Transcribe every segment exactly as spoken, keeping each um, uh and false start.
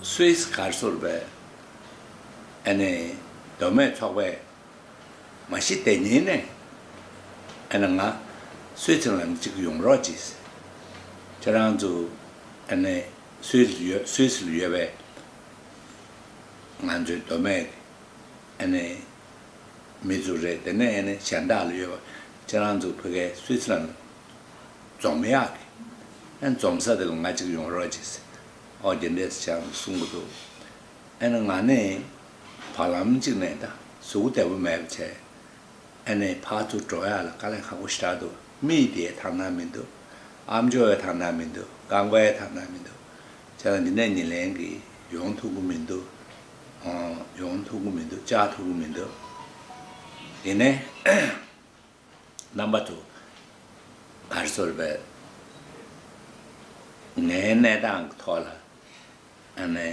སུད་སི་ག་རེ་ཟེར་བས། ཨ་ནི་མདོ་སྨད་ཚོགས་པས་མ་གཞི་དེ་ཉིན་ནས་ཨ་ནི་ང་སུད་སི་ལ་གཅིག་ཡོང་རོགས་གྱིས། ཁྱེད་རང་ཚོ་ཨ་ནི་སུད་སི་ཡོད་སུད་སི་ལ་ཡོད་པའི་ང་ཚོའི་མདོ་སྨད་ཨ་ནི་མི་ཚོ་རེད། དེ་ནས་ཨ་ནི་གཞན་དག་ལ་ཡོད་པ་ཁྱེད་རང་ཚོ་ཕ་གིའི་སུད་སི་ལ་འཛོམས་ཡག་གི་ཨ་ནི་འཛོམས་ས་དེ་ལ་ང་གཅིག་ཡོང་རོགས་གྱིས། ཨོ་དེ་འདྲས་ཅང་གསུང་གི་འདུག་ཨ་ནི་ང་ནི་བར་ལམ་གཅིག་ནས་ད་གཟུགས་བདེ་པོ་མེད་པ་བྱས། ཨ་ནི་ཕར་ཚུར་འགྲོ་ཡག་ལ་དཀའ་ལས་ཁག་པོ་ཞེ་དྲག་འདུག་མི་དེའི་ཐ་ན་མི་འདུག་ཨ་མཆོག་ཡའི་ཐ་ན་མི་འདུག་རྐང་པའི་ཐ་ན་མི་འདུག་བྱས་ཙང་འདི་ནས་ཉིན་ལན་གྱིས་ཡོང་ཐུབ་ཀྱི་མི་འདུག་ཨོ་ཡོང་ཐུབ་ཀྱི་མི་འདུག་བཅར་ཐུབ་ཀྱི་མི་འདུག་ཡིན་ནའི་རྣམ་པ་ཚོ་ག་རེ་ཟེར་བས། ངའི་གནས་སྟངས་ཀྱི་ཐོག་ལ་ཨ་ནི་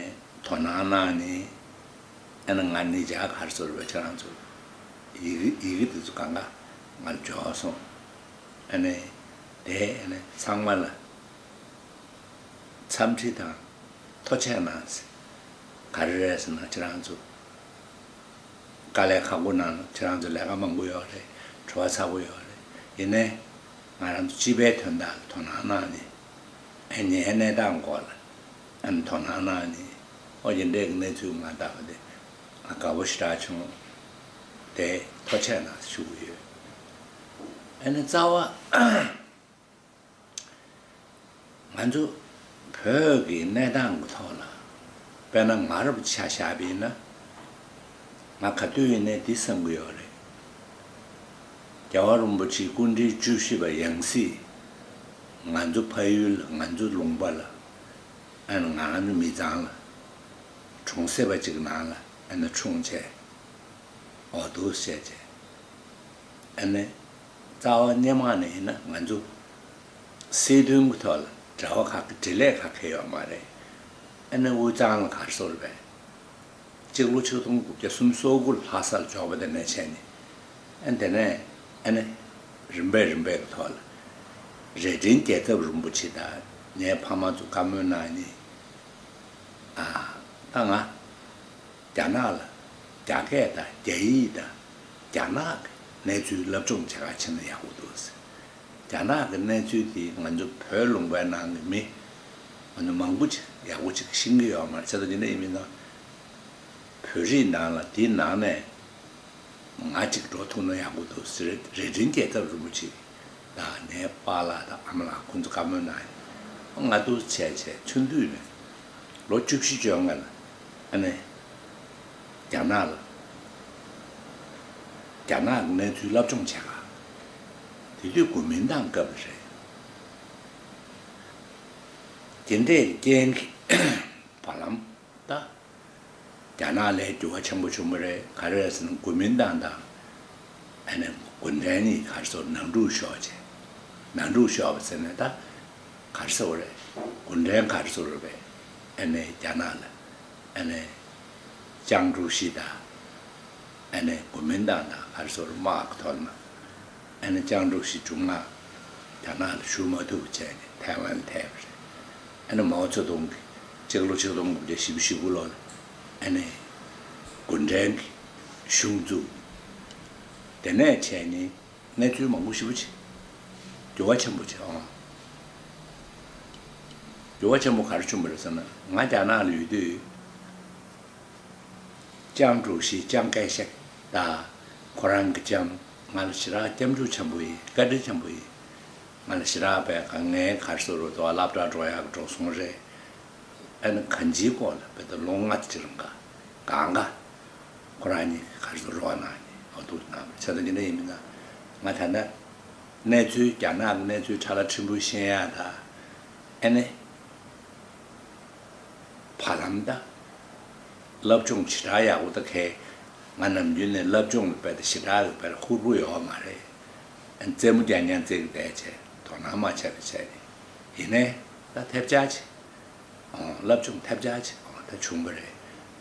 དོ་སྣང་གནང་ནི། ཨ་ནི་ང་ནི་ཇ་ག་རེ་ཟེར་བས་ཁྱེད་རང་ཚོ་ཡི་གེ་ཡི་གེ་དེ་ཚོ་གང་ག་ང་ལ་འབྱོར་སོང་། ཨ་ནི་དེ་ཨ་ནི་ཚང་མ་ལ་འཚམས་འདྲི་དང་ཐུགས་རྗེ་གནང་། ག་རེ་རེད་ཟེར་ན་ཁྱེད་རང་ཚོ་དཀའ་ལས་ཁག་པོ་གནང་ལ་ཁྱེད་རང་ཚོ་ལས་ཀ་མང་པོ་ཡོད་རེད། བྲེལ་བ་ཚ་པོ་ཡོད་རེད། ཡིན་ནའི་ང་རང་ཚོ་སྤྱི་པའི་དོན་དག་ལ་དོ་སྣང་གནང་ནས་ཨ་ནི་ངའི་གནས་སྟངས་སྐོར་ལ་ཨ་ནི་དོ་སྣང་གནང་ནས་ཨོ་ཡིན་འདྲས་ཀྱི་གནས་ཚུལ་ང་ལྟ་བ་དེ་ང་དགའ་པོ་ཞེ་དྲག་བྱུང་། དེ་ཐུགས་རྗེ་གནང་ཞུ་གི་ཡོད། ཨ་ནི་རྩ་བ། ང་ཚོ་བོད་ཀྱི་གནས་སྟངས་ཀྱི་ཐོག་ལ་དཔེར་ན་ང་རང་ཆ་བཞག་པ་ཡིན་ན། ང་ག་དུས་ཡིན་ནའི་འདི་བསམ་གྱི་ཡོད་རེད། རྒྱལ་བ་རིན་པོ་ཆེའི་སྐུ་ཕྲེང་བཅུ་བཞི་པ་ཡང་སྲིད་ང་ཚོ་ཕ་ཡུལ་ལ་ང་ཚོ་ལུང་པ་ལ་ཨ་ནི་ང་ཚོ་མི་ཚང་ལ་གྲོང་གསེབ་པ་གཅིག་ནང་ལ་ཨ་ནི་འཁྲུངས་བྱས། འོ་འདུག་བཤད་བྱས། ཨ་ནི་རྩ་བ་སྔོན་མ་ནས་ཡིན་ན་ང་ཚོ་སྲིད་དོན་གྱི་ཐོག་ལ་འབྲེལ་བ་ཁག་གི་འབྲེལ་ལས་ཁག་གི་ཡོད་མ་རེད། ཨ་ནི་དབུས་གཙང་ལ་ག་རེ་ཟེར་བས། གཅིག་ལོ་ཆིག་སྟོང་དགུ་བརྒྱ་སུམ་ཅུ་སོ་དགུ་ལ་ལྷ་སར་འབྱོར་བ་དེ་ནས་བྱས་ནས། ཨ་ནི་དེ་ནས་ཨ་ནི་རིམ་པས་རིམ་པས་ཀྱི་ཐོག་ལ་རྭ་སྒྲེང་རྒྱལ་ཚབ་རིན་པོ་ཆེ་དང་ངའི་ཕ་མ་ཚོ་བཀའ་མོལ་གནང་ནས། ཨ་ད་ང་རྒྱ་ནག་ལ་རྒྱ་སྐད་དང་རྒྱ་ཡིག་དང་རྒྱ་ནག་གི་གནས་ཚུལ་སློབ་སྦྱོང་བྱེད་ག་ཕྱིན་ན་ཡག་པོ་འདུག་ཟེར། རྒྱ་ནག་གི་གནས་ཚུལ་དེ་ང་ཚོ་བོད་ལུང་པའི་ནང་གི་མི་ང་ཚོ་མང་པོ་ཅིག་ཡག་པོ་ཅིག་ཤེས་ཀྱི་ཡོད་མ་རེད། བྱས་ཙང་འདི་འདྲ་ཡིན་མིན་ན་བོད་རིགས་ནང་ལ་དེའི་ནང་ནས་ང་གཅིག་འགྲོ་ཐུབ་ན་ཡག་པོ་འདུག་ཟེར། རྭ་སྒྲེང་རྒྱལ་ཚབ་རིན་པོ་ཆེ་དང་ངའི་པཱ་ལགས་དང་ཨ་མ་ལགས་ཁོང་ཚོ་བཀའ་མོལ་གནང་ཡོད། ང་འདུག་བྱས་བྱས་ཆུང་དུས་ནས་ལོ་བཅུ་བཞི་བཅོ་ལྔ་ལ་ཨ་ནི་རྒྱ་ནག་ལ་རྒྱ་ནག་གི་གནས་ཚུལ་སློབ་སྦྱོང་བྱེད་ག་དེ་དུས་གོ་མིན་ཏང་སྐབས་རེད། དེ་འདྲའི་རྐྱེན་གྱིས་བར་ལམ་ད། རྒྱ་ནག་ལ་འགྱུར་བ་ཆེན་པོ་བྱུང་བ་རེད། ག་རེ་རེད་ཟེར་ན་གོ་མིན་ཏང་དང་ཨ་ནི་གུང་ཁྲན་གཉིས་ག་རེ་ཟེར་ནང་འཁྲུག་ཤོར་བྱས། ནང་འཁྲུག་ཤོར་བ་ཟེར་ན་ད་ག་རེ་ཟེར་བ་རེད། གུང་ཁྲན་ག་རེ་ཟེར་བ་རེད། ཨ་ནི་རྒྱ་ནག་ལ་ཨ་ནི་ཅང་ཀྲུའུ་ཞི་དང་ཨ་ནི་གོ་མིན་ཏང་དང་ག་རེ་ཟེར་བ་དམག་གི་ཐོག་ནས། ཨ་ནི་ཅང་ཀྲུའུ་ཞི་མཇུག་མ་རྒྱ་ནག་ལ་བཞུགས་མ་ཐུབ་པ་བྱས་ནས་ཐའེ་ཝན་ལ་ཐལ་བ་རེད། ཨ་ནི་མའོ་ཙེ་ཏུང་གིས་གཅིག་ལོ་ཆིག་སྟོང་དགུ་བརྒྱ་བཞི་བཅུ་ཞེ་དགུ་ལོ་ལ་ཨ་ནི་གུང་ཁྲན་གྱི་གཞུང་བཙུགས། དེ་ནས་བྱས་ནས་གནས་ཚུལ་མང་པོ་ཞེ་པོ་ཅིག་འགྱུར་བ་ཆེན་པོ་ཅིག་འོང་། འགྱུར་བ་ཆེན་པོ་ག་རེ་བྱུང་བ་རེད་ཟེར་ན་ང་རྒྱ་ནག་ལ་ཡོད་དུས། ཅང་ཀྲུའུ་ཞི་ཅང་ཀའེ་ཤེག་དང་ཁོ་རང་གི་ལྕམ་ང་ལ་ཞེ་དྲག་སྐྱབས་འཇུག་ཆེན་པོ་ཡིན། བཀའ་དྲིན་ཆེན་པོ་ཡིན། ང་ལ་ཞེ་དྲག་བས་ག་ངའི་ག་རེ་ཟེར་རོ་དོ་སློབ་གྲྭ་འགྲོ་ཡག་གི་འགྲོ་སོང་རེད། ཨ་ནི་གང་ཅིའི་སྐོར་ལ་བས་ད་ལོ་ལྔ་ཅིག་རིང་ག་གང་ག་ཁོ་རང་གཉིས་ག་རེ་ཟེར་རོགས་གནང་ནས་འོ་འདུག་གནང་བྱས་ད་འདི་འདྲ་ཡིན་མིན་ན་ང་ད་ལྟ་གནས་ཚུལ་རྒྱ་ནག་གི་གནས་ཚུལ་ཁྲ་ལ་ཕྲན་བུ་ཤེས་ཡག་ད་ཨ་ནི། བར་ལམ་ད། སློབ་སྦྱོང་ཞེ་དྲག་ཡག་པོ་ད་གས། ང་ནམ་རྒྱུན་ནས་སློབ་སྦྱོང་ལ་དཔེ་ད་ཞེ་དྲག་གི་དཔེ་ཧུར་པོ་ཡོད་མ་རེད། རྩེད་མོ་རྐྱང་རྐྱང་རྩེ་གི་བསྡད་བྱས་དོ་སྣང་མ་བྱས་པ་བྱས་ནས། ཡིན་ནའི་ད་ཐེབས་ཆག་ཆེ། ཨོ་སློབ་སྦྱོང་ཐེབས་ཆག་ཆེ་ཨོ་ད་བྱུང་བ་རེད།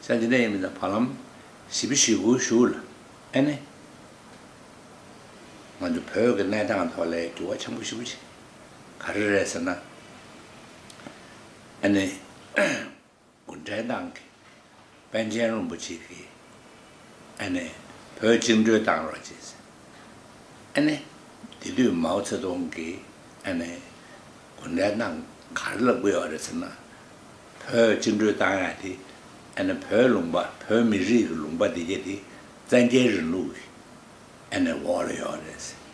ས་འདི་འདྲ་ཡིན་མིན་ད་བར་ལམ་ཞེ་པོ་ཞེ་དགུ་ཞུགས་ལ་ཨེ་ནི། ང་ཚོ་བོད་ཀྱི་གནས་སྟངས་ཐོག་ལ་འགྱུར་བ་ཆེན་པོ་ཞེ་པོ་ཆེ། ག་རེ་རེད་ཟེར་ན། ཨ་ནི། གུང་ཁྲན་ཏང་གི་པཎ་ཆེན་རིན་པོ་ཆེ་གིས་ཨ་ནི་བོད་བཅིངས་འགྲོལ་བཏང་རོགས་བྱེད་ཟེར། ཨ་ནི་དེ་དུས་མའོ་ཙེ་ཏུང་གིས་ཨ་ནི་གུང་ཁྲན་ཏང་ག་རེ་ལབ་ཀྱི་ཡོད་རེད་ཟེར་ན། བོད་བཅིངས་འགྲོལ་བཏང་ཡ་དེ་ཨ་ནི་བོད་ལུང་པ་བོད་མི་རིགས་ཀྱི་ལུང་པ་དེ་གྱད་དེ་བཙན་རྒྱལ་རིང་ལུགས་ཀྱི་ཨ་ནི་འོག་ལ་ཡོད་རེད་ཟེར།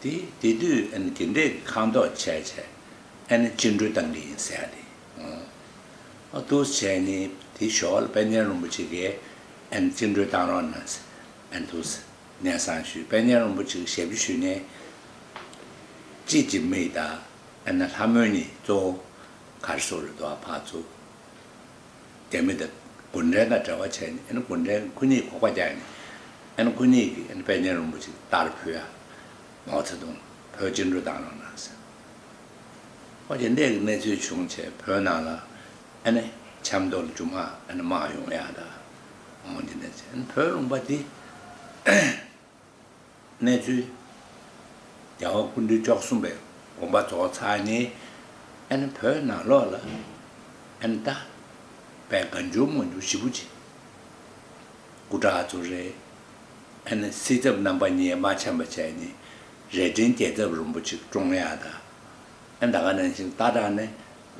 དེ་དེ་དུས་ཨ་ནི་དེ་འདྲས་ཀྱི་ཁ་མདོག་བྱས་བྱས་ཨ་ནི་བཅིངས་འགྲོལ་བཏང་གི་ཡིན་ཟེར་ཡ་དེ། ཨོ། ཨ་འདུག་སེ་བྱས་ནས་དེ་ཞོར་ལ་པཎ་ཆེན་རིན་པོ་ཆེ་གིས་ཨ་ནི་བཅིངས་འགྲོལ་བཏང་རོགས་གནང་ཟེར་ཨ་ནི་འདུག་སེ་སྙན་སེང་ཞུས། པཎ་ཆེན་རིན་པོ་ཆེ་གིས་ཞབས་ཕྱི་ཞུས་ནས་ཅི་ཅི་མི་དང་ཨ་ནི་ལྷ་མོ་གཉིས་གཙོ་བོ་ག་རེ་ཟེར་རེད་འདུག་ཨ་ཕར་ཚུར། རྒྱ་མི་དང་གུང་ཁྲན་དང་འབྲེལ་བ་བྱས་ནས་ཨ་ནི་གུང་ཁྲན་ཁོ་གཉིས་ཁོག་པ་རྒྱག་ནས་ཨ་ནི་ཁོ་གཉིས་ཀྱིས་ཨ་ནི་པཎ་ཆེན་རིན་པོ་ཆེ་ལ་རྟར་ཕུལ་ཡ། མའོ་ཙེ་ཏུང་བོད་བཅིངས་འགྲོལ་བཏང་རོགས་གནང་ཟེར། ཨོ་དེ་འདྲས་ཀྱི་གནས་ཚུལ་བྱུང་བྱས་བོད་ནང་ལ་ཨ་ནི་ཆབ་མདོ་ལ་རྒྱུ་མ་ཨ་ནི་དམག་ཡོང་ཡ་ད། ཨོ་དེ་འདྲས་བྱས་ཨ་ནི་བོད་ལུང་པ་དེ་གནས་ཚུལ་རྒྱལ་བ་སྐུ་ཕྲེང་བཅུ་གསུམ་པའི་དགོངས་པ་རྫོགས་ཚར་ནས་ཨ་ནི་བོད་ནང་ལོགས་ལ་ཨ་ནི་ད་དཔེ་གང་བྱུང་མང་བྱུང་ཞེ་པོ་ཅིག་སྐུ་དྲག་ཚོ་རེད། ཨ་ནི་སྲིད་ཚབ་རྣམ་པ་གཉིས་མ་འཆམ་པ་བྱས་ནས་རྭ་སྒྲེང་རྒྱལ་ཚབ་རིན་པོ་ཆེ་བཀྲོངས་ཡ་ད། ཨ་ད་ག་ནང་བཞིན་སྟག་བྲག་ནས་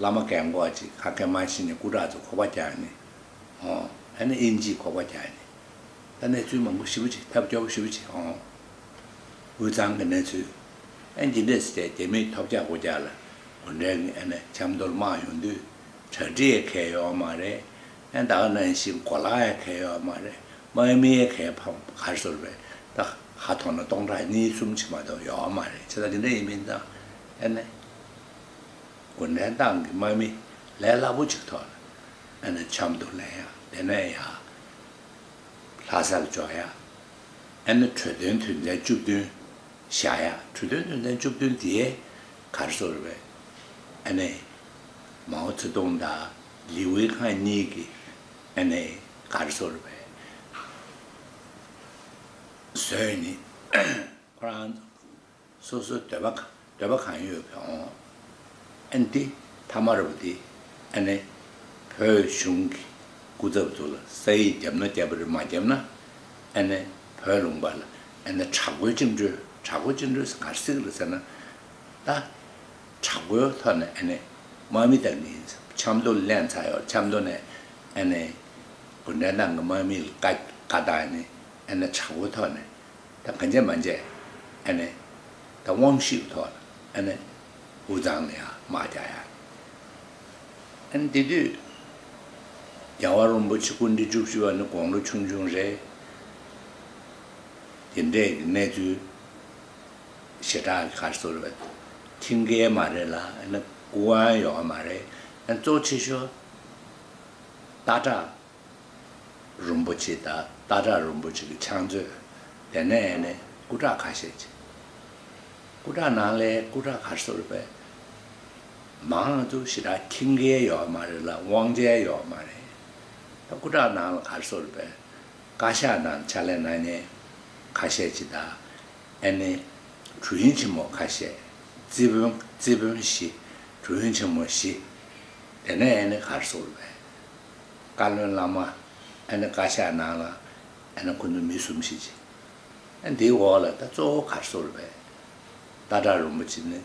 བླ་མ་རྒན་གོག་ཅིག་ཁ་སྐད་མ་ཤེས་ནས་སྐུ་དྲག་ཚོ་ཁོག་པ་རྒྱག་ནས། ཨོ། ཨ་ནི་དབྱིན་ཇིས་ཁོག་པ་རྒྱག་ནས། ད་གནས་ཚུལ་མང་པོ་ཞེ་པོ་ཅིག་ཐབས་སྐྱོ་པོ་ཞེ་པོ་ཅིག་ཨོ། དབུས་གཙང་གི་གནས་ཚུལ། ཨ་འདི་འདྲས་ཟེར་རྒྱ་མིའི་ཐོབ་རྒྱག་སྒོ་རྒྱག་ལ་གུང་ཁྲན་གྱི་ཨ་ནི་ཆབ་མདོར་དམག་ཡོང་དུས་གྲ་སྒྲིག་ཡང་གང་ཡོད་མ་རེད། ཨ་ད་ག་ནང་བཞིན་གོ་ལག་ཡང་གང་ཡོད་མ་རེད། དམག་མི་ཡང་གང་ཕམ་ག་རེ་ཟེར་བས་ད་ཧ་ཐོག་ན་སྟོང་ཕྲག་གཉིས་གསུམ་ཅིག་མ་གཏོགས་ཡོད་མ་རེད། བྱས་ཙང་འདི་འདྲ་ཡིན་མིན་ཙང་ཨ་ནི་གུང་ཁྲན་ཏང་གི་དམག་མི་ལས་སླ་པོ་ཅིག་ཐོག་ལ་ཨ་ནི་ཆབ་མདོ་ལེན་ཡ་དེ་ནས་ཡ་ལྷ་སར་འབྱོར་ཡ། ཨ་ནི་གྲོས་དོན་དོན་ཚན་བཅུ་བདུན་བཞག་ཡ། གྲོས་དོན་དོན་ཚན་བཅུ་བདུན་དེ་ག་རེ་ཟེར་བས། ཨ་ནི་མའོ་ཙེ་ཏུང་དང་ལི་ཝེ་ཁང་གཉིས་ཀྱིས་ཨ་ནི་ག་རེ་ཟེར་བས། བཟོས་ནི་ཁོ་རང་སོ་སོའི་འདོད་པ་ག་འདོད་པ་གང་ཡོད་པའི་འོང་། ཨ་ནི་འདི་ཐ་མ་རུ་འདི་ཨ་ནི་བོད་གཞུང་གི་སྐུ་ཚབ་ཚོ་ལ་ས་ཡིག་བརྒྱབ་ན་བརྒྱབ་པ་རེད། མ་བརྒྱབ་ན་ཨ་ནི་བོད་ལུང་པ་ལ་ཨ་ནི་དྲག་པོའི་བཅིངས་འགྲོལ། དྲག་པོའི་བཅིངས་འགྲོལ་ཟེར་ག་རེ་ཟེར་གི་རེད་ཟེར་ན། ད་དྲག་པོའི་ཐོག་ནས་ཨ་ནི་དམག་མི་དང་ནི་ཆབ་མདོ་ལེན་ཚར་ཡོད། ཆབ་མདོ་ནས་ཨ་ནི་གུང་ཁྲན་ཏང་གི་དམག་མི་ལ་བཀའ་བཀའ་བཏང་ནས་ཨ་ནི་དྲག་པོའི་ཐོག་ནས། ད་གང་བྱས་མ་བྱས་ཨ་ནི་ད་དབང་ཤུགས་ཐོག་ཨ་ནི་དབུས་གཙང་ལ་ཡང་དམག་རྒྱག་ཡ། ཨ་ནི་དེ་དུས་རྒྱལ་བ་རིན་པོ་ཆེ་སྐུ་ཕྲེང་བཅུ་བཞི་པ་ནི་དགུང་ལོ་ཆུང་ཆུང་རེད། དེ་འདྲས་ཀྱི་གནས་ཚུལ་ཞེ་དྲག་གི་ག་རེ་ཟེར་བས་མཐོང་གི་མ་རེད་ལ་ཨ་ནི་སྐུ་དབང་ཡོད་མ་རེད། ཨ་ནི་གཙོ་ཆེ་ཤོས་སྟག་བྲག་རིན་པོ་ཆེ་དང་སྟག་བྲག་རིན་པོ་ཆེ་གི་ཕྱག་མཛོད། དེ་ནས་ནི་སྐུ་དྲག་ཁ་ཤས་ཅིག་སྐུ་དྲག་ནང་ལས་སྐུ་དྲག་ག་རེ་ཟེར་བས། མང་ཚོགས་ཞེ་དྲག་མཁྱེན་གྱི་ཡོད་མ་རེད་ལ་དབང་ཆ་ཡོད་མ་རེད། ད་སྐུ་དྲག་ནང་ལ་ག་རེ་ཟེར་བས། བཀའ་ཤག་ནང་ཕྱག་ལས་གནང་མཁན་ཁ་ཤས་ཅིག་དང་། ཨ་ནི་དྲུང་ཡིག་ཆེན་མོ་ཁ་ཤས། རྩིས་དཔོན་རྩིས་དཔོན་བཞི། དྲུང་ཡིག་ཆེན་མོ་བཞི། དེ་ནས་ཨ་ནི་ག་རེ་ཟེར་བས། བཀའ་བློན་བླ་མ། ཨ་ནི་བཀའ་ཤག་ནང་ལ་ཨ་ནི་ཁོ་ཚོ་མི་གསུམ་བཞི་ཅིག་ཨ་འདིའི་འོག་ལ་ད་གཙོ་བོ་ག་རེ་ཟེར་བས། སྟག་བྲག་རིན་པོ་ཆེ་ནི་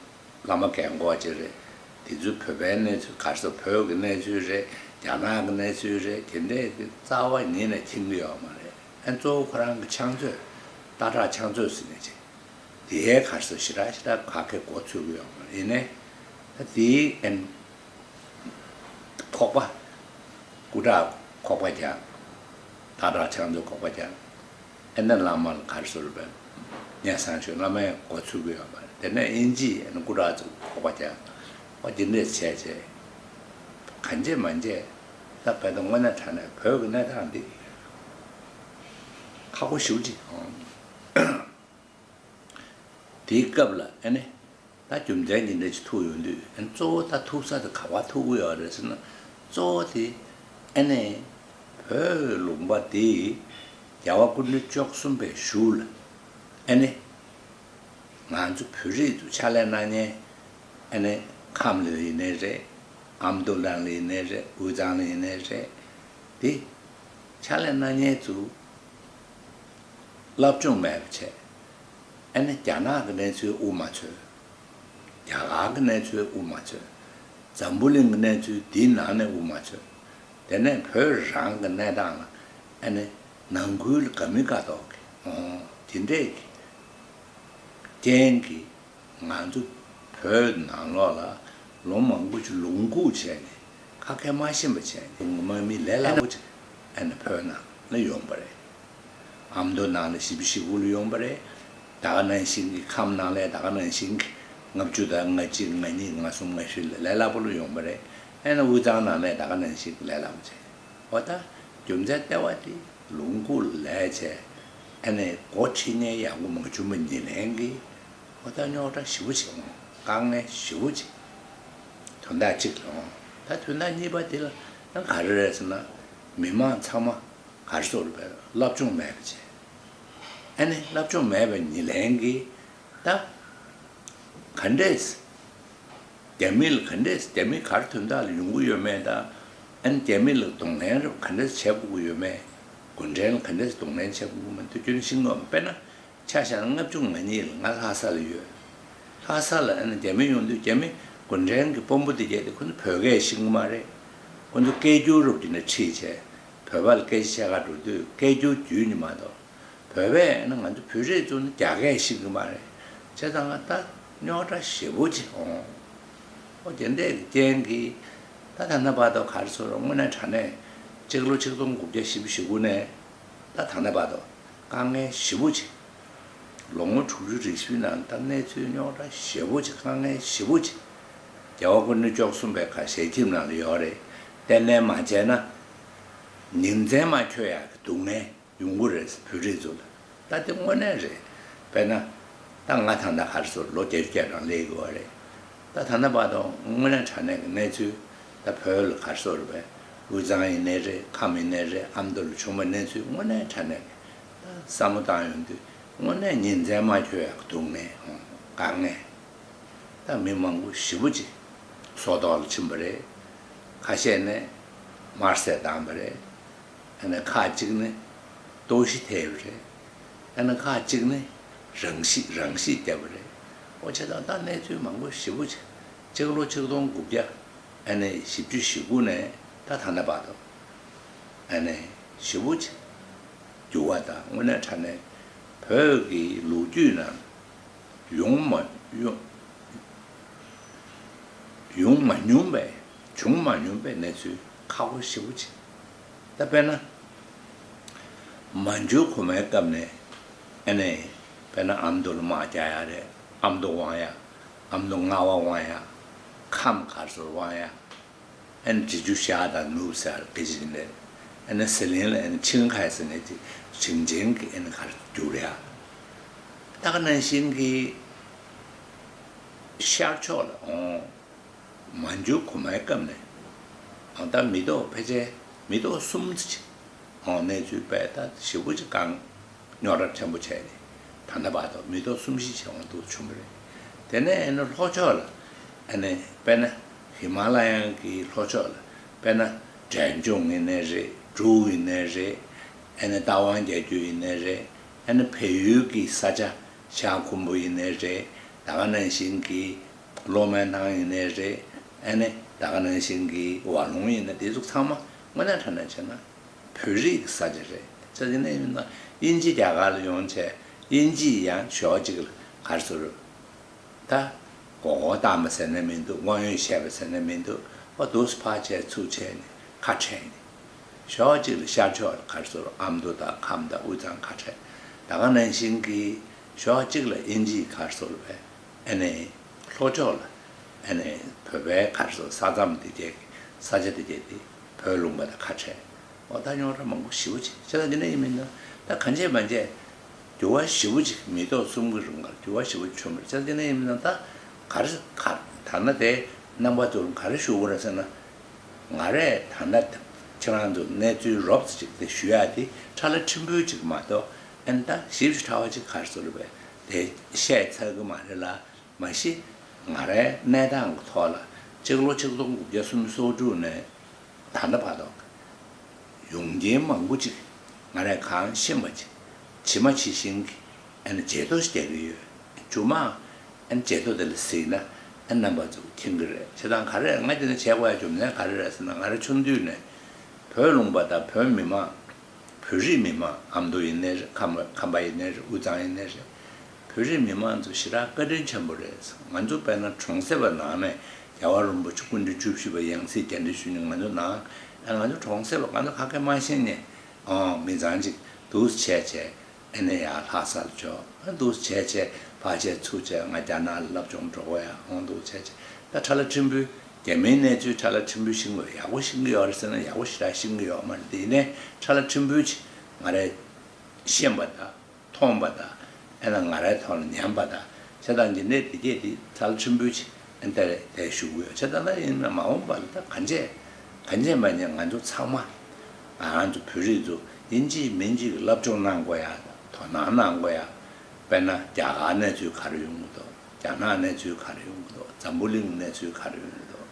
བླ་མ་རྒན་གོག་ཅིག་རེད། དེ་ཚོའི་བོད་པའི་གནས་ཚུལ་ག་རེ་ཟེར་བོད་ཀྱི་གནས་ཚུལ་རེད། རྒྱ་ནག་གི་གནས་ཚུལ་རེད། དེ་འདྲས་ཀྱི་རྩ་བ་ཉིད་ནས་མཁྱེན་གྱི་ཡོད་མ་རེད། ཨ་གཙོ་བོ་ཁོ་རང་གི་ཕྱག་མཛོད། སྟག་བྲག་ཕྱག་མཛོད་ཟེར་ནས་ཅིག་དེའི་ག་རེ་ཟེར་ཞེ་དྲག་ཞེ་དྲག་ག་གེ་མགོ་ཚོས་ཀྱི་ཡོད་མ་རེད། ཡིན་ནའི་ད་དེའི་ཨན་ཁོག་པ། སྐུ་དྲག་ཁོག་པ་རྒྱག་སྟག་བྲག་ཕྱག་མཛོད་ཁོག་པ་རྒྱག་ཨ་ནི་བླ་མ་ལ་ག་རེ་ཟེར་བས། སྙན་སེང་ཞུས། བླ་མས་མགོ་ཚོས་ཀྱི་ཡོད་མ་རེད། དེ་ནས་དབྱིན་ཇིས་ཨ་ནི་སྐུ་དྲག་ཚོ་ཁོག་པ་རྒྱག་ཨོ་དེ་འདྲས་བྱས་བྱས། གང་བྱས་མ་བྱས། ད་བལ་ད་དངོས་གནས་དྲང་གནས་བོད་ཀྱི་གནས་སྟངས་འདི་ཁག་པོ་ཞེ་པོ་ཅིག་ཨང་། དེའི་སྐབས་ལ་ཨ་ནི་ད་རྒྱུ་མཚན་འདི་འདྲ་ཅིག་ཐུག་ཡོང་དུས་ཨ་ནི་གཙོ་བོ་ད་ཐུག་ས་དེ་ག་པར་ཐུག་གི་ཡོད་རེད་ཟེར་ན། གཙོ་བོ་དེ་ཨ་ནི་བོད་ལུང་པ་དེ་རྒྱལ་བ་སྐུ་ཕྲེང་བཅུ་གསུམ་པའི་གཞུག་ལ་ཨ་ནི་ང་ཚོ་བོད་རིགས་ཚོ་ཕྱག་ལས་གནང་མཁན་ཨ་ནི་ཁམས་ལ་ཡིན་ནའི་རེད། ཨ་མདོ་ལ་ཡིན་ནའི་རེད། དབུས་གཙང་ལ་ཡིན་ནའི་རེད། དེ་ཕྱག་ལས་གནང་མཁན་ཚོ་སློབ་སྦྱོང་མེད་པ་བྱས། ཨ་ནི་རྒྱ་ནག་གི་གནས་ཚུལ་དབུ་མ་འཚོལ། རྒྱ་གར་གྱི་གནས་ཚུལ་དབུ་མ་འཚོལ། འཛམ་བུ་གླིང་གི་གནས་ཚུལ་འདིའི་ནང་ནས་དབུ་མ་འཚོལ། དེ་ནས་བོད་རང་གི་གནས་སྟངས་ལ་ཨ་ནི་ནང་ཁུལ་ལ་དགའ་མི་དགའ་མདོག་གི་ཨོ་དེ་འདྲས་ཀྱི་རྐྱེན་གྱིས་ང་ཚོ་བོད་ནང་ལོགས་ལ་ལོ་མང་པོ་ཅིག་ལུང་ཁུག་བྱས་ནས་ཁ་སྐད་མ་ཤེས་པ་བྱས་ནས་དམག་མི་ལས་སླ་པོ་ཅིག་ཨ་ནི་བོད་ནང་ལ་ཡོང་པ་རེད། ཨ་མདོ་ནང་ལ་བཞི་བཅུ་ཞེ་དགུ་ལ་ཡོང་པ་རེད། ད་ག་ནང་བཞིན་གྱི་ཁམས་ནང་ལ་ད་ག་ནང་བཞིན་གྱི་ལྔ་བཅུ་དང་ལྔ་གཅིག་ལྔ་གཉིས་ལྔ་གསུམ་ལྔ་བཞི་ལ་ལས་སླ་པོ་ལ་ཡོང་པ་རེད། ཨ་ནི་དབུས་གཙང་ནང་ལ་ད་ག་ནང་བཞིན་གྱི་ལས་སླ་པོ་བྱས། འོ་ད་རྒྱུ་མཚན་ལྟེ་བ་དེ་ལུང་ཁུག་ལ་ལས་བྱས། ཨ་ནི་འགོ་ཁྲིད་མཁན་ཡག་པོ་མ་བྱུང་བ་ཉིན་ལན་གྱིས་འོ་ད་རྙོག་དྲ་ཞེ་པོ་ཅིག་འོང་། དཀའ་ངལ་ཞེ་པོ་ཅིག་དོན་དག་གཅིག་ལ་འོང་། ད་དོན་དག་གཉིས་པ་དེ་ལ་ད་ག་རེ་རེད་ཟེར་ན། མི་མང་ཚང་མ་ག་རེ་ཟེར་བས་སློབ་སྦྱོང་མེད་པ་བྱས། ཨ་ནི་སློབ་སྦྱོང་མེད་པའི་ཉིན་ལན་གྱིས་ད་ག་འདྲས། རྒྱ་མི་ལ་ག་འདྲས་རྒྱ་མི་ག་རེ་དོན་དག་ལ་ཡོང་གི་ཡོད་མེད་དང་། ཨ་ནི་རྒྱ་མི་ལ་གདོང་ལེན་རབ་ག་འདྲས་བྱེད་དགོས་ཀྱི་ཡོད་མེད། གུང་ཁྲན་ལ་ག་འདྲས་གདོང་ལེན་བྱེད་དགོས་ཀྱི་མེད་དུ་རྒྱུན་ཤིང་ངོམ་དཔེར་ན། ཆ་བཞག་ན་ལྔ་བཅུ་ང་གཉིས་ལ་ང་ལྷ་ས་ལ་ཡོད། ལྷ་ས་ལ་ཨ་ནི་རྒྱ་མི་ཡོང་དུས་རྒྱ་མི་གུང་ཁྲན་གྱི་དཔོན་པོ་དེ་གྱད་དེ་ཁོ་ཚོ་བོད་སྐད་ཤེས་ཀྱི་མ་རེད། ཁོ་ཚོ་སྐད་སྒྱུར་རུ་དེ་ནས་ཁྲིད་བྱས། བོད་པ་ལ་སྐད་ཆ་བཤད་ག་འགྲོ་དུས་སྐད་སྒྱུར་བརྒྱུད་ནི་མ་གཏོགས། བོད་པས་ཨ་ནི་ང་ཚོ་བོད་རིགས་ཚོ་ནི་རྒྱ་སྐད་ཤེས་ཀྱི་མ་རེད། བྱས་ཙང་ང་ད་རྙོག་དྲ་ཞེ་པོ་ཅིག་འོང་། ཨོ་དེ་འདྲས་ཀྱི་རྐྱེན་གྱིས་ད་ད་ལྟ་བར་དུ་ག་རེ་ཟེར་རོ། དངོས་གནས་དྲང་གནས་གཅིག་ལོ་ཆིག་སྟོང་དགུ་བརྒྱ་བཞི་བཅུ་ཞེ་དགུ་ནས་ད་ད་ལྟ་བར་དུ་དཀའ་ངལ་ཞེ་པོ་ཅིག་ལོ་ངོ་དྲུག་ཅུ་རེ་བཞིའི་ནང་ད་གནས་ཚུལ་རྙོག་དྲ་ཞེ་པོ་ཅིག་དཀའ་ངལ་ཞེ་པོ་ཅིག་རྒྱལ་བ་སྐུ་ཕྲེང་བཅུ་གསུམ་པའི་ཁ་ཞལ་ཁྱིམ་ནང་ལ་ཡོད་རེད། ཏན་ཏན་མ་བྱས་ན་ཉིན་མཚན་མ་འཁྱོལ་ཡག་གི་སྡུག་བསྔལ་ཡོང་གི་རེད་བོད་རིགས་ཚོ་ལ། ད་དེ་དངོས་གནས་རེད། དཔེར་ན། ད་ང་ད་ལྟ་ག་རེ་ཟེར་ལོ་བརྒྱད་ཅུ་གྱ་གྲངས་སླེབས་ཡོད་རེད། ད་ད་ལྟ་བར་དུ་དངོས་གནས་དྲང་གནས་ཀྱི་གནས་ཚུལ་ད་བོད་ལ་ག་རེ་ཟེར་བས་དབུས་གཙང་ཡིན་ནའི་རེད། ཁམས་ཡིན་ནའི་རེད། ཨ་མདོ་ལ་བྱུང་བའི་གནས་ཚུལ་དངོས་གནས་དྲང་གནས་ཀྱི་ད་བསམ་བློ་བཏང་ཡོང་དུས་དངོས་གནས་ཉིན་མཚན་མ་འཁྱོལ་ཡག་གི་སྡུག་བསྔལ་དཀའ་ངལ། ད་མི་མང་པོ་ཞེ་པོ་ཅིག་སྲོག་ཐོག་ལ་ཕྱིན་པ་རེད། ཁ་ཤས་ནས་དམར་བསད་བཏང་པ་རེད། ཨ་ནི་ཁག་ཅིག་ནི་ལྟོགས་ཤི་ཐེབས་པ་རེད། ཨ་ནི་ཁག་ཅིག་ནི་རང་ཤི་རང་ཤི་བརྒྱབ་པ་རེད། ཨོ་བྱས་ཙང་ད་གནས་ཚུལ་མང་པོ་ཞེ་པོ་ཅིག་གཅིག་ལོ་ཆིག་སྟོང་དགུ་བརྒྱ་ཨ་ནི་བཞི་བཅུ་ཞེ་དགུ་ནས་ད་ད་ལྟ་བར་དུ་ཨ་ནི་ཞེ་པོ་ཅིག་འགྱུར་བ་དང་། དངོས་གནས་དྲང་གནས་བོད་ཀྱི་ལོ་རྒྱུས་ནང་ཡོང་མ་ཡོང་ཡོང་མ་མྱོང་པའི་བྱུང་མ་མྱོང་པའི་གནས་ཚུལ་ཁག་པོ་ཞེ་པོ་ཅིག་ད་དཔེར་ན། མན་ཇུ་གོང་མའི་སྐབས་ནས་ཨ་ནི་དཔེར་ན་ཨ་མདོ་ལ་དམག་རྒྱག་ཡག་རེད། ཨ་མདོ་དབང་ཡག་ཨ་མདོ་རྔ་བ་དབང་ཡག་ཁམས་ག་རེ་ཟེར་དབང་ཡག་ཨ་ནི་འབྲི་ཆུ་བཞག་དང་ནུབ་ཟེར་སྐད་ཆ་ཅིག་རེད། ཨ་ནི་ཟི་ལིང་ལ་ཨ་ནི་ཆིང་ཁའེ་ཟེར་ནས་ཅིག་ཞིང་ཆེན་གྱི་ཨ་ནི་ག་རེ་བསྒྱུར་ཡག་ད་ག་ནང་བཞིན་གྱི་ཤར་ཕྱོགས་ལ་འོང་། མན་ཇུ་གོང་མའི་སྐབས་ནས་ཨང་ད་མི་ཐོག་ཕལ་ཆེར་མི་ཐོག་གསུམ་ཙམ་ཅིག་ཨང་གནས་ཚུལ་དཔེ་ད་ཞེ་པོ་ཅིག་གང་རྙོག་དྲ་ཆེན་པོ་བྱས་ནས་ད་ལྟ་བར་དུ་མི་ཐོག་གསུམ་བཞི་ཅིག་འོང་འདུག་བྱུང་བ་རེད། དེ་ནས་ཨ་ནི་ལྷོ་ཕྱོགས་ལ་ཨ་ནི་དཔེར་ན་ཧི་མ་ལ་ཡའི་ལྷོ་ཕྱོགས་ལ་དཔེར་ན་འབྲས་ལྗོངས་ཡིན་ནའི་རེད། འབྲུག་ཡིན་ནའི་རེད། ཨ་ནི་རྟ་དབང་རྒྱལ་རྒྱུད་ཡིན་ནའི་རེད། ཨ་ནི་བལ་ཡུལ་གྱི་ས་ཆ་ཤར་ཁུམ་བུ་ཡིན་ནའི་རེད། ད་ག་ནང་བཞིན་གྱི་གློག་མེ་ཐང་ཡིན་ནའི་རེད། ཨ་ནི་ད་ག་ནང་བཞིན་གྱི་ཝ་ལུང་ཡིན་ན་དེ་ཚོ་ཚང་མ་དངོས་གནས་དྲང་གནས་བྱས་ན་བོད་རིགས་ཀྱི་ས་ཆ་རེད། ཆ་བཞག་ན་ཡིན་ན་དབྱིན་ཇི་རྒྱ་གར་ལ་ཡོང་བྱས་དབྱིན་ཇི་ཡང་ཕྱོགས་གཅིག་ལ་ག་རེ་ཟེར་རུ། ད་མགོ་སྐོར་བཏང་བ་ཟེར་ན་མི་འདུག་དངོས་ཡོད་བཤད་པ་ཟེར་ན་མི་འདུག་ཨོ་འདུག་སེ་ཕར་བྱས་ཚུར་བྱས་ནས་ཁ་བྲལ་ནས། ཕྱོགས་གཅིག་ལ་ཤར་ཕྱོགས་ལ་ག་རེ་ཟེར་ཨ་མདོ་དང་ཁམས་དང་དབུས་གཙང་ཁ་བྲལ། ད་ག་ནང་བཞིན་གྱི་ཕྱོགས་གཅིག་ལ་དབྱིན་ཇིའི་ག་རེ་ཟེར་བས་ཨ་ནི་ལྷོ་ཕྱོགས་ལ་ཨ་ནི་བོད་པའི་ག་རེ་ཟེར་ས་མཚམས་དེ་གྱད་ཀྱི་ས་ཆ་དེ་གྱད་དེ་བོད་ལུང་པ་དང་ཁ་བྲལ། འོ་ད་རྙོག་དྲ་མང་པོ་ཞེ་པོ་ཅིག་བྱས་ཙང་དེ་འདྲ་ཡིན་མིན་ན་ད་གང་བྱས་མ་བྱས་འགྱུར་བ་ཞེ་པོ་ཅིག་མི་ཐོག་གསུམ་གྱི་རིང་ལ་འགྱུར་བ་ཞེ་པོ་ཅིག་བྱུང་བ་རེད། བྱས་ཙང་དེ་འདྲ་ཡིན་མིན་ན་ད་ག་རེ་ག་ད་ན་དེ་རྣམ་པ་ཚོར་ག་རེ་ཞུ་དགོས་རེད་ཟེར་ན། ང་རས་ད་ལྟ་ཁྱེད་རང་ཚོ་གནས་ཚུལ་རོབ་ཙམ་ཅིག་དེ་ཞུ་ཡག་དེ་ཁྲ་ལ་ཕྲན་བུ་ཅིག་མ་གཏོགས་ཨ་ནི་ད་ཞིབ་ཅིང་ཕྲ་བ་ཅིག་ག་རེ་ཟེར་བས་དེ་བཤད་ཚར་གི་མ་རེད་ལ། མ་གཞི་ང་རའི་གནས་སྟངས་ཀྱི་ཐོག་ལ་ ཕྱི་ལོ་ཆིག་སྟོང་དགུ་བརྒྱ་སུམ་ཅུ་སོ་དྲུག་ནས་ད་ལྟ་བར་དུ་ཡོང་མཁན་མང་པོ་ཅིག་ང་རས་གང་ཤེས་པ་ཅིག་ཇི་མ་ཇི་བཞིན་གྱི་ཨ་ནི་བརྗེད་ཐོ་ཞིག་རྒྱག་གི་ཡོད། མཇུག་མ་ཨ་ནི་བརྗེད་ཐོ་དེ་ལ་གཟིགས་ན་ཨ་རྣམ་པ་ཚོ་མཁྱེན་གྱི་རེད། བྱས་ཙང་ག་རེ་ང་འདི་ནས་བྱས་དགོས་ཡ་རྒྱུ་མཚན་ག་རེ་རེད་ཟེར་ན། ང་རང་ཆུང་དུས་ནས་བོད་ལུང་པ་དང་བོད་མི་མང་། བོད་རིགས་མི་མང་ཨ་མདོ་ཡིན་ནའི་རེད། ཁམས་ཁམས་པ་ཡིན་ནའི་རེད། དབུས་གཙང་ཡིན་ནའི་རེད། བོད་རིགས་མི་མང་ཚོ་ཞེ་དྲག་བཀའ་དྲིན་ཆེན་པོ་རེད། ང་ཚོ་དཔེར་ན་གྲོང་གསེབ་པ་ནང་ནས་རྒྱལ་བ་རིན་པོ་ཆེ་སྐུ་ཕྲེང་བཅུ་བཞི་པ་ཡང་སྲིད་རྒྱ་འདྲེན་ཞུ་མཁན་ང་ཚོ་ནང་ཨ་ང་ཚོ་གྲོང་གསེབ་པ་ང་ཚོ་ཁ་སྐད་མ་ཤེས་ནས་ཨང་མི་ཚང་ཅིག་འདུག་སེ་བྱས་བྱས་ཨ་ནི་ཡར་ལྷ་སར་འབྱོར། ཨ་འདུག་སེ་བྱས་བྱས་ཕར་བྱས་ཚུར་བྱས་ང་རྒྱ་ནག་ལ་སློབ་སྦྱོང་འགྲོ་དགོས་ཡ་ཨང་འདུག་སེ་བྱས་བྱས་ད་ཁྲ་ལ་ཕྲན་བུ། རྒྱ་མིའི་གནས་ཚུལ་ཁྲ་ལ་ཕྲན་བུ་ཤེས་ཀྱི་ཡོད། ཡག་པོ་ཤེས་ཀྱི་ཡོད་རེད་ཟེར་ན་ཡག་པོ་ཞེ་དྲག་ཤེས་ཀྱི་ཡོད་མ་རེད། དེ་ཡིན་ནའི་ཁྲ་ལ་ཕྲན་བུ་ཅིག་ང་རས་ཤེས་པ་དང་མཐོང་པ་དང་ཨེ་ན་ང་རའི་ཐོག་ལ་ཉན་པ་དང་བྱས་ཙང་འདི་འདྲའི་འདི་སྐད་འདི་ཁྲ་ལ་ཕྲན་བུ་ཅིག་ཨེ་ད་རེད་དེ་ཞུ་གི་ཡོད། བྱས་ཙང་ད་ཡིན་ན་མ་འོངས་པ་ལ་ད་གང་བྱས་གང་བྱས་མ་ཉན་ང་ཚོ་ཚང་མ་ང་ཚོ་བོད་རིགས་ཚོ་ཡིན་གཅིག་མིན་གཅིག་སློབ་སྦྱོང་གནང་དགོས་ཡ་དང་དོ་སྣང་གནང་དགོས་ཡ། དཔེར་ན་རྒྱ་གར་གནས་ཚུལ་ག་རེ་ཡོང་གི་འདུག་རྒྱ་ནག་གནས་ཚུལ་ག་རེ་ཡོང་གི་འདུག་འཛམ་བུ་གླིང་གནས་ཚུལ་ག་རེ་ཡོང་གི་འདུག་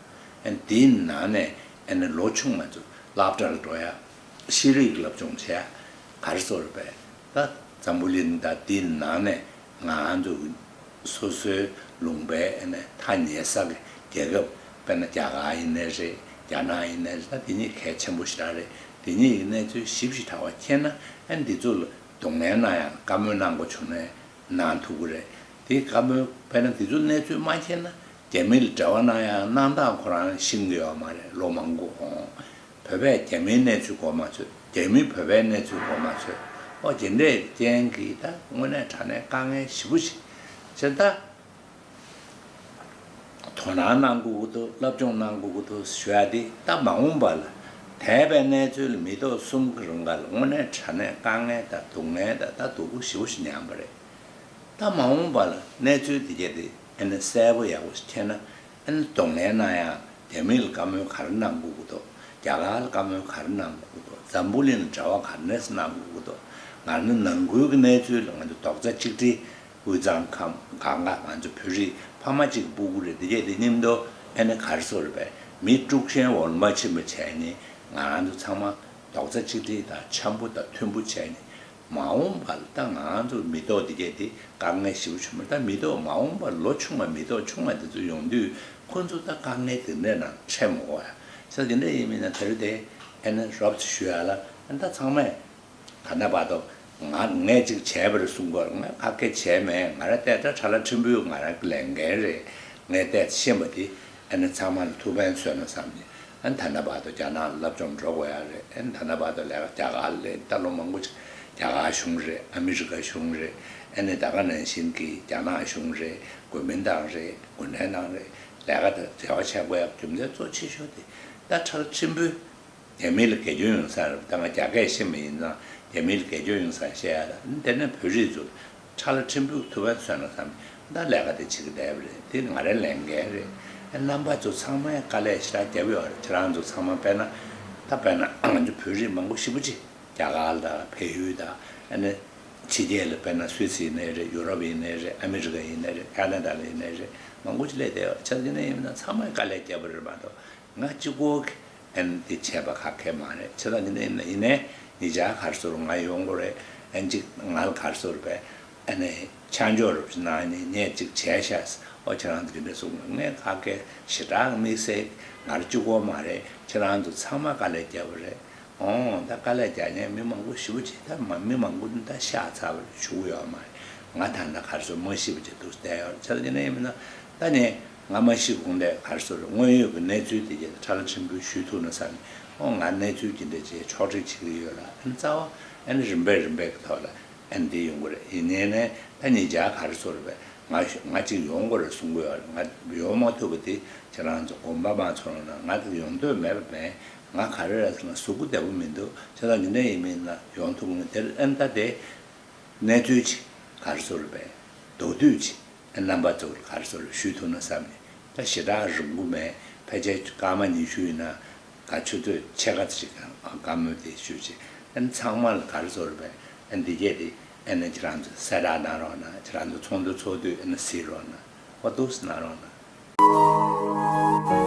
ཨ་ནི་དེའི་ནང་ནས་ཨ་ནི་ལོ་ཆུང་བ་ཚོ་སློབ་གྲྭར་འགྲོ་ཡ། ཤེས་རིག་སློབ་སྦྱོང་བྱས་ག་རེ་བཟོ་རེད་པས། ད་འཛམ་བུ་གླིང་དང་དེའི་ནང་ནས་ང་ཚོ་སོ་སོའི་ལུང་པའི་ཨ་ནི་ཐག་ཉེ་ས་གི་རྒྱལ་ཁབ་དཔེར་ན་རྒྱ་གར་ཡིན་ནའི་རེད། རྒྱ་ནག་ཡིན་ནའི་རེད། ད་དེ་གཉིས་གལ་ཆེན་པོ་ཞེ་དྲག་རེད། དེ་གཉིས་ཀྱི་གནས་ཚུལ་ཞིབ་ཞིབ་ཕྲ་བ་མཁྱེན་ན་ཨ་ནི་འདི་ཚོ་ལ་གདོང་ལེན་གནང་ཡ་བཀའ་མོལ་གནང་དགོས་བྱུང་ནའི་གནང་ཐུབ་ཀྱི་རེད། དེ་བཀའ་མོལ་དཔེར་ན་དེ་ཚོ་གནས་ཚུལ་མ་མཁྱེན་ན་རྒྱ་མི་ལ་འབྲེལ་བ་གནང་ཡ་གནང་སྟངས་ཁོ་རང་ཤེས་ཀྱི་ཡོད་མ་རེད། ལོ་མང་པོ་འོང་བོད་པས་རྒྱ་མིའི་གནས་ཚུལ་གོ་མ་ཚོད། རྒྱ་མི་བོད་པའི་གནས་ཚུལ་གོ་མ་ཚོད། ཨོ་དེ་འདྲས་རྐྱེན་གྱིས་ད་དངོས་གནས་དྲང་གནས་དཀའ་ངལ་ཞེ་པོ་ཞིག་བྱས་ད། དོ་སྣང་གནང་དགོས་ཀྱི་འདུག་སློབ་སྦྱོང་གནང་དགོས་ཀྱི་འདུག་ཞུ་ཡ་དེ་ད་མ་འོངས་པ་ལ་འདས་པའི་གནས་ཚུལ་ལ་མི་ཐོག་གསུམ་གྱི་རིང་ག་ལ་དངོས་གནས་དྲང་གནས་དཀའ་ངལ་དང་སྡུག་བསྔལ་དང་ད་སྡུག་པོ་ཞེ་པོ་ཞིག་མྱངས་པ་རེད། ད་མ་འོངས་པ་ལ་གནས་ཚུལ་དེ་གྱད་དེ་ཨ་ནི་གསལ་པོ་ཡག་པོ་ཞིག་མཁྱེན་ན་ཨ་ནི་གདོང་ལེན་གནང་ཡ། རྒྱ་མི་ལ་བཀའ་མོལ་ག་རེ་གནང་དགོས་ཀྱི་འདུག་རྒྱ་གར་ལ་བཀའ་མོལ་ག་རེ་གནང་དགོས་ཀྱི་འདུག་འཛམ་བུ་གླིང་ལ་འབྲེལ་བ་ག་རེ་གནང་དགོས་ཀྱི་འདུག་ང་ཚོ་ནང་ཁུལ་གྱི་གནས་ཚུལ་ལ་ང་ཚོ་རྡོག་རྩ་གཅིག་སྒྲིལ། དབུས་གཙང་ཁམས་གང་ག་ང་ཚོ་བོད་རིགས་ཕ་མ་གཅིག་སྤུ་གུ་རེད། དེ་གྱད་དེ་མཉམ་དུ་ཨ་ནི་ག་རེ་བཟོ་རེད་པས། མི་དཀྲུག་ཤིང་འོ་ལོ་མ་ཕྱིན་པ་བྱས་ནས་ང་རང་ཚོ་ཚང་མ་རྡོག་རྩ་གཅིག་སྒྲིལ་དང་འཆམ་པོ་དང་མཐུན་པོ་བྱས་ནས་མ་འོངས་པ་ལ་ད་ང་རང་ཚོ་མི་ཐོག་དེ་གྱད་དེ་དཀའ་ངལ་ཞེ་པོ་བྱུང་མ་རེད། ད་མི་ཐོག་མ་འོངས་པ་ལོ་ཆུང་བ་མི་ཐོག་ཆུང་བ་དེ་ཚོ་ཡོང་དུས་ཁོ་ཚོ་ད་དཀའ་ངལ་དེ་འདྲ་ནང་འཕྲད་མི་དགོས་ཡ། ས་དེ་འདྲ་ཡིན་མིན་ན་དེ་རེད་དེ་ཨ་ནི་རོབ་ཙམ་ཞུ་ཡ་ལ་ཨ་ནི་ད་ཚང་མས། ད་ལྟ་བར་དུ་ང་ངས་ཅིག་བྱས་པ་རེད་གསུང་གི་ཡོད་རེད། ང་ཁ་སྐད་བྱས་མེད། ང་རང་ལྟས་ད་ཁྲ་ལ་ཕྲན་བུ་ང་རང་གི་ལས་འགན་རེད། ངས་ལྟས་ཤེས་པ་དེ་ཨ་ནི་ཚང་མ་ལ་ཐུགས་ཕན་གསོས་ན་བསམ་ནས། ཨ་ནི་ད་ལྟ་བར་དུ་རྒྱ་ནག་ལ་སློབ་སྦྱོང་འགྲོ་དགོས་ཡ་རེད། ཨ་ནི་ད་ལྟ་བར་དུ་ལས་ཀ་རྒྱ་གར་ལ་ད་ལོ་མང་པོ་ཅིག་རྒྱ་གར་གཞུང་རེད། ཨ་མི་རི་ཀ་གཞུང་རེད། ཨ་ནི་ད་ག་ནང་བཞིན་གྱི་རྒྱ་ནག་གཞུང་རེད། གོ་མིན་ཏང་རེད། གུང་ཁྲན་ཏང་རེད། ལས་ཀ་དང་འབྲེལ་བ་བྱེད་དགོས་ཡ་རྒྱུ་མཚན་གཙོ་ཆེ་ཤོས་དེ་ད་ཁྲ་ལ་ཕྲན་བུ། རྒྱ་མི་ལ་དགེ་སྐྱོན་ཡོང་ས་རེད། ད་ང་རྒྱ་སྐད་ཤེས་མ་ཡིན་ཙང་རྒྱ་མི་ལ་དགེ་སྐྱོན་ཡོང་ས་བཤད་ཡ་ལ་དེ་ནས་བོད་རིགས་ཚོ་ཁྲ་ལ་ཕྲན་བུ་ཐུབ་པ་མཚོན་ན་བསམ་ད་ལས་ཀ་དེ་བྱེད་ཀྱི་བསྡད་པ་རེད། དེ་ང་རའི་ལས་འགན་རེད། ཨ་རྣམ་པ་ཚོ་ཚང་མས་དཀའ་ལས་ཞེ་དྲག་བརྒྱབ་ཡོད་རེད། ཁྱེད་རང་ཚོ་ཚང་མ་དཔེར་ན་ད་དཔེར་ན་ང་ཚོ་བོད་རིགས་མང་པོ་ཞེ་པོ་ཅིག་རྒྱ་གར་དང་བལ་ཡུལ་དང་ཨ་ནི་ཕྱི་རྒྱལ་ལ་དཔེར་ན་སུད་སི་ཡིན་ནའི་རེད། ཡུ་རོབ་ཡིན་ནའི་རེད། ཨ་མི་རི་ཀ་ཡིན་ནའི་རེད། ཁ་ན་ཌ་ལ་ཡིན་ནའི་རེད། མང་པོ་ཅིག་སླེབས་བསྡད་ཡོད་རེད། བྱས་ཙང་དེ་འདྲ་ཡིན་ན་ཚང་མས་དཀའ་ལས་བརྒྱབ་པ་རེད་མ་གཏོགས། ང་གཅིག་པོ་གིས་ཨ་ནི་འདི་བྱས་པ་ཁག་ཁག་མ་རེད། བྱས་ཙང་འདི་འདྲ་ཡིན་ན་ཡིན་ནའི་ཉེ་ཆར་ག་རེ་ཟེར་ང་ཡོང་དགོས་རེད། ཨ་ནི་གཅིག་ང་ལ་ག་རེ་ཟེར་བས་ཨ་ནི་ཆ་འཇོག་རོགས་ཞེས་གནང་ནས་ངས་གཅིག་བྱས་ཤག་ཨོ་ཁྱེད་རང་ཚོ་འདི་འདྲ་གསུངས། ངས་ཁག་ཁག་ཞེ་དྲག་དམིགས་བསལ་ང་རང་གཅིག་པོ་མ་རེད། ཁྱེད་རང་ཚོ་ཚང་མ་དཀའ་ལས་བརྒྱབ་པ་རེད། ཨོ་ད་དཀའ་ལས་རྒྱག་མཁན་མི་མང་པོ་ཞེ་པོ་ཅིག་ད་མ་མི་མང་པོ་ད་ཤ་ཚ་བ་བྱུང་ཡོད་མ་རེད། ང་ད་ལྟ་ག་རེ་ཟེར་མ་ཤེས་པ་ཅིག་འདུག་བསྡད་ཡོད་རེད། བྱས་ཙང་འདི་འདྲ་ཡིན་མིན་ན་ད་ནི། ང་མ་ཤི་གོང་ལས་གར་སོར་དངོས་ཡོད་ཀྱི་གནས་ཚུལ་དེ་རྒྱས་ཁྲ་ལ་ཆེན་པོས་ཞུས་ཐུབ་ན་བསམ་ནས། ཨོ་ང་གནས་ཚུལ་ཅི་འདྲ་ཅིག་ཕྱོགས་སྒྲིག་བྱེད་ཀྱི་ཡོད་ལ། ཨ་ནི་རྩ་བ་ཨ་ནི་རིམ་པས་རིམ་པས་ཀྱི་ཐོག་ལ་ཨ་ནི་འདི་ཡོང་གི་རེད། ཡིན་ནའི་ནས་ད་ཉེ་ཆར་གར་སོར་བས་ང་ང་གཅིག་ཡོང་དགོས་རེད་གསུང་གི་ཡོད་རེད། ང་ཡོང་མ་ཐུབ་པ་དེ་ཁྱེད་རང་ཚོ་དགོངས་པ་མ་ཚོམ་རོགས་གནང་། ང་དེ་ཡོང་འདོད་མེད་པ་མེད། ང་ག་རེ་རེད་ཟེར་ན་གཟུགས་པོ་བདེ་པོ་མི་འདུག་བྱས་ཙང་འདི་འདྲ་ཡིན་མིན་ལ་ཡོང་ཐུབ་ཀྱི་མེད། དེར་ཨ་ནི་ད་དེ། གནས་ཚུལ་ཅིག་གར་སོར་བས་མདོར་བསྡུས་ཅིག་རྣམ་པ་ཚོར་གར་སོར་ཞུས་ཐུབ་ན་བསམ་ནས། ད་ཞེ་དྲག་རིང་པོ་མེད། ཕལ་ཆེར་སྐར་མ་ཉི་ཤུ་ཡིན་ན་ག་ཆུ་ཚོད་ཕྱེད་ཀ་ཅིག་བཀའ་མོལ་དེ་ཞུས་ཅིག་ཨ་ནི་ཚང་མ་ལ་གར་སོར་བས་ཨ་ནི་འདི་གས་དེ་ཨ་ནི་ཁྱེད་རང་ཚོ་གསལ་བསྒྲགས་གནང་རོགས་གནང་། ཁྱེད་རང་ཚོ་ཚོགས་འདུ་ཚོགས་དུས་ཨ་ནི་གཟིགས་རོགས་གནང་། འོ་འདུག་སེ་གནང་རོགས་གནང་།